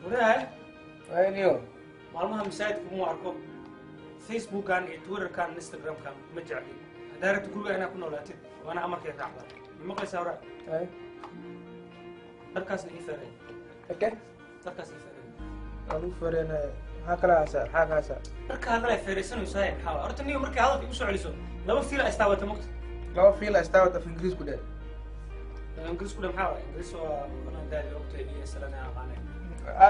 Waraay. Ayniyo. Maalmaha masaajidka kuma arko. Facebookan iyo Twitterkan Instagramkan ma jecli. Haddaa rabto guriga inaa ku noolaatid waana amarkay raacdaa. Ma maqlaysaa waraay? Ay. Dharkaasna ii feeray. Okay. Dharkaas ii feeray. Alu feerayna maxaa kala haysaa? Maxaa ka haysaa? Dharka hadalay feeraysanaysaa maxaa waay? Horta niyo markay hadalka igu soo celiso laba fiila istaawata mogta. Laba fiila istaawata af Ingiriis ku dheh. Ingiriis ku dheh maxaa waay? Ingiriis waa anaa daali ogtay iyo salana aqaanay.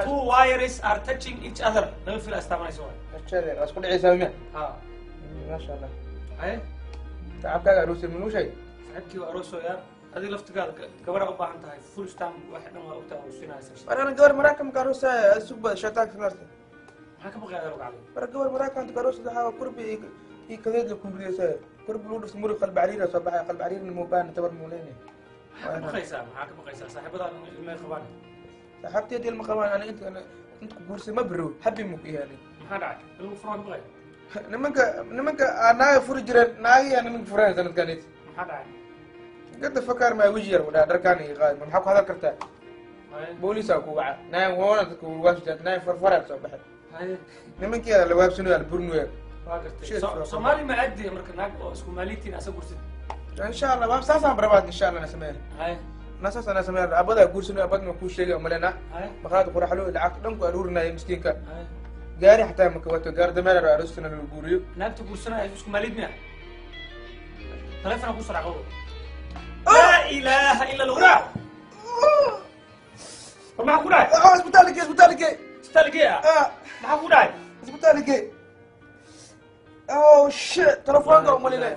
Two wires are touching each other. Laba fiila istaabanaysa waay. Ashade, waa isku dhicaysaa miya? Ha. Maasha Allah. Haye? Tacabkaaga aroosay manuu sheegay? Saaxiibkii waa aroosooyaa. Adiga laftigaada gabadha u baahan tahay full stamp wax dhan waa ogtaa oo siinaysa. War ana gabar Maraykanka ka aroosaya, sugba shaytaanka naarta. Maxaa ka baqaya adeer gacali? War gabar Maraykanka ka aroosay waxaa kurbi iyo kadeed la kumriyaysaa. Kurbi lagu dhufto muruq qalbi cariir soo baxay, qalbi cariirna muu baahan tabar muu leeyahay. Maxaa ka baqaysaa? Maxaa ka baqaysaa? Saaxiibadaan ilmay qabaan. Saaxiibteed ilma qabaan, aniga inta ku guursay ma biro, habi muu ku yahay. Maxaa dhacay? Ilmu furan ka baqaya? Nimanka naaga furi jireen, naagayaa nimanka fureen sanadkanit. Maxaa dhacay? Gada fakar maa weji yar wadhaa dharkaan iyo qaad, maxaa ku hadal kartaa? Booliisaa ku waca, naayan woona dadka waabsitaa, naayan farfaraad soo baxay. Haye. Nimankii la waabsanayo, la burinayo. Waa gartay. Shit, Soomaali ma aadi marka naag oo isku maalitiin asa gursid. Insha Allah, waa saasaan barabaad insha Allah na sameeya. Haye. Na saasaan na sameeya, abadaa guursanayo, abadna kuu sheegay umalena. Haye. Maqaad quraxlo lacag dhan ku aruurinaya miskiinka. Haye. Gaari xataa maka wato, gaari dameer aroostana lagu guuriyo. Naagta guursanaya isku maalid miya? Taleefon ku soo dhacay. Laa ilaaha illa Allah. War maxaa ku dhacay? Ah, isbitaalkee, isbitaalkee. Isbitaalkee ah? Ah. Maxaa ku dhacay? Isbitaalkee. Oh shit, telefoonka umalina.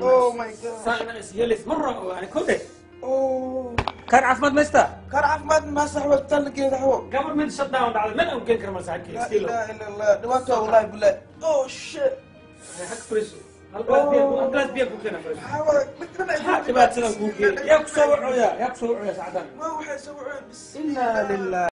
Oh my God. San is yelis marra yani kode. Oh. Kan caafimaad ma haystaa? Kan caafimaad ma saxbo, isbitaalkee saxbo. Government shutdown dhacday, meel aan geen karo mal saaxiibkay. Laa Iskiilo. ilaaha illa Allah. Dhibaato wallahi billahi. Oh shit. Hak fariiso. Hal glass biyo, hal glass biyo ku keena fariiso. Maxaa waay? Mid dhan ay Maxaa dhibaatadan kuu keenay? Yaa ku soo wacoyaa, yaa ku soo wacoyaa saacadan. Ma waxay soo waceen bis. Inna lillahi.